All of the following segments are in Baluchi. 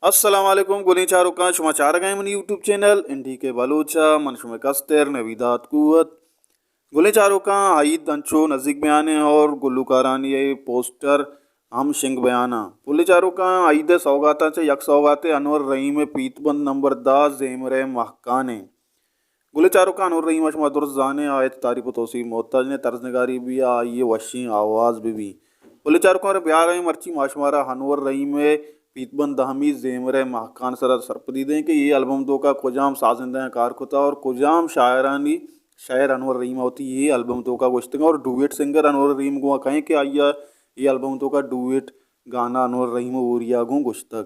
السلام علیکم گلیں چاروکاں، شما چارگ ءَ منی یوٹیوب چینل این ڈی کے بلوچ ءَ، من شمئے کستر نویدات قوت۔ گلیں چاروکاں، عید انچو نزیک بیان ءَ اور گلوکارانی ءِ پوسٹر ہم شنگ بیان ءَ۔ گلیں چاروکاں، عید ءِ سوگاتاں چہ یک سوگاتے انور رحیم ءِ پیت بند نمبر دہ زیمر ءِ مہکان ایں۔ گلیں چاروکاں، انور رحیم ءَ شما درست زان ئے، آ ہچ تعریف ءُ توصیف ءِ محتاج نہ ایں، طرز نگاری بہ بی، آئی ءِ وشیں آواز بہ بی۔ گلیں چاروکاں، بیا رویں مرچی ما شمارا انور رحیم ءِ پیت بند دہمی زیمر ءِ مہکان ءِ سرا سرپدی دیں کہ اے البم ءِ توکا کجام سازندہاں کار کتا اور کجام شاعرانی شعر انور رحیم ءَ وتی اے البم ءِ توکا گوشتگ اور ڈوئٹ سنگر انور رحیم گوں کئے کہ آئی ءَ اے البم ءِ توکا ڈوئٹ گانا انور رحیم ءَ ہوریا گوں گوشتگ۔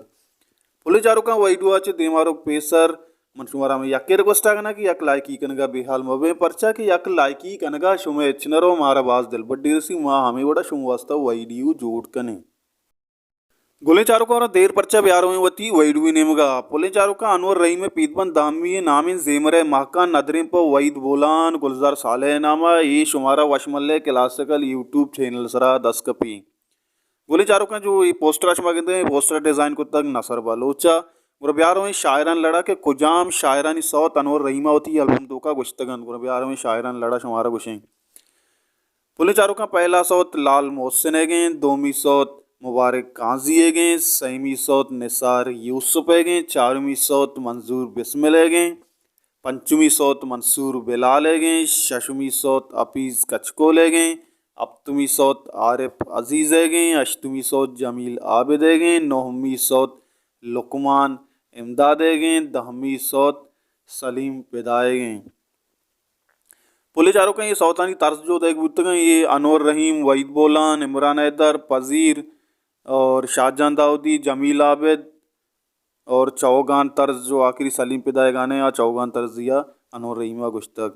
گلیں چاروکاں، ویڈیو ءَ چہ دیما روک پیسر من شمارا ہمے یکے ریکویسٹ ءَ کناں کہ یک لائکی کنگا بے حال مہ بیں، پرچا کہ یک لائکی کنگا شمئے ہچ نہ رو، مارا باز دلبڈی رسی، ما ہمے وڑا شمئے واسطہ ویڈیو جوڑ کنیں۔ گلیں چاروکاں، دیر پرچا، بیا رویں وتی ویڈیو ءِ نیمگا۔ گلیں چاروکاں، انور رحیم ءِ پیت بند دہمی ءِ نامیں زیمر ءِ مہکان ندریں پہ وحید بولان، گلزار صالح ءِ نام ءَ، اے شمارا وش ملے کلاسیکل یوٹیوب چینل ءِ سرا دست کپی۔ گلیں چاروکاں، جو اے پوسٹر ءَ شما گندے، اے پوسٹر ءَ ڈیزائن کتگ نصر بلوچ ءَ۔ گڑا بیا رویں شاعرانی لڑا کہ کجام شاعرانی سوت انور رحیم ءَ وتی البم ءِ توکا گوشتگ انت۔ گڑا بیا رویں شاعرانی لڑا شمارا گوشیں۔ گلیں چاروکاں، پہلا سوت لال محسن ئیگیں، دومی سوت مبارک قاضی ئیگیں، سیمی سوت نثار یوسف ئیگیں، چارمی سوت منظور بسمل ئیگیں، پنچمی سوت منصور بلال ئیگیں، ششمی سوت حفیظ کچکول ئیگیں، ہپتمی سوت عارف عزیز ئیگیں، ہشتمی سوت جمیل عابد ئیگیں، نہمی سوت لقمان امداد ئیگیں، دہمی سوت سلیم پدا ئیگیں۔ گلیں چاروکاں، اے سوتانی طرز جو دئیگ بوتگاں، اے انور رحیم، وحید بولان، عمران حیدر، پذیر اور شاہجان داؤدی، جمیل عابد، اور چوگان طرز جو آخری سلیم پدا ءِ گانے آ چوگان طرزی آ انور رحیم ءَ گوشتگ۔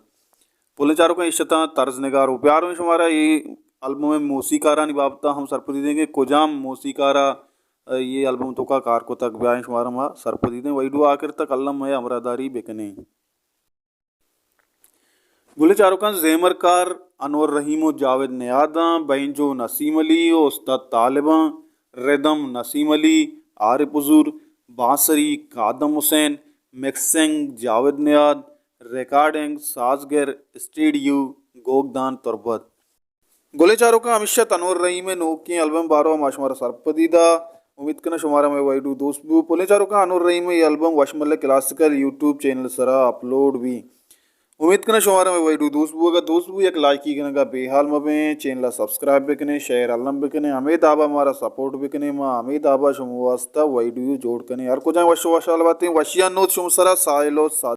گلیں چاروکاں، ایش اتاں طرز نگار ءُ پیار ءُ شمارا اے البم ءِ موسیقارانی بابت ءَ ہم سرپدی دیں کہ کجام موسیقار ءَ اے البم ءِ توکا کار کتگ، بیائیں شمارا ما سرپدی دیں۔ ویڈیو آخر تک الم مئے ہمراہ داری بکنیں۔ گلیں چاروکاں، زیمرکار انور رحیم ءُ جاوید نیاد آں، بینجو نسیم علی ءُ استاد طالب آں، ردم نسیم علی، عارف حضور، بانسری قادم حسین، مکسنگ جاوید نیاد، ریکارڈنگ سازگر اسٹوڈیو گوگدان تربت۔ گلیں چاروکاں، ہمیش ات انور رحیم ءِ نوکیں البم ءِ باروا ما شمارا سرپدی دا۔ امیت کناں شمارا مئے ویڈیو دوست بو۔ گلیں چاروکاں، انور رحیم ءِ اے البم وش ملے کلاسیکل یوٹیوب چینل ءِ سرا اپلوڈ بی۔ امیت کناں شمارا مئے ویڈیو دوست بو۔ اگاں دوست بو، یک لائکی کنگا بے حال مہ بیں، چینل ءَ سبسکرائب بکنیں، شیئر الم بکنیں، ہمے دابا مارا سپورٹ بکنیں، ما ہمے دابا شمئے واسطہ ویڈیو جوڑ کنیں۔ ہر کجا وش ءُ وشحال باتیں، وشیانی نود شمئے سرا، ساہیل ءُ ساجد۔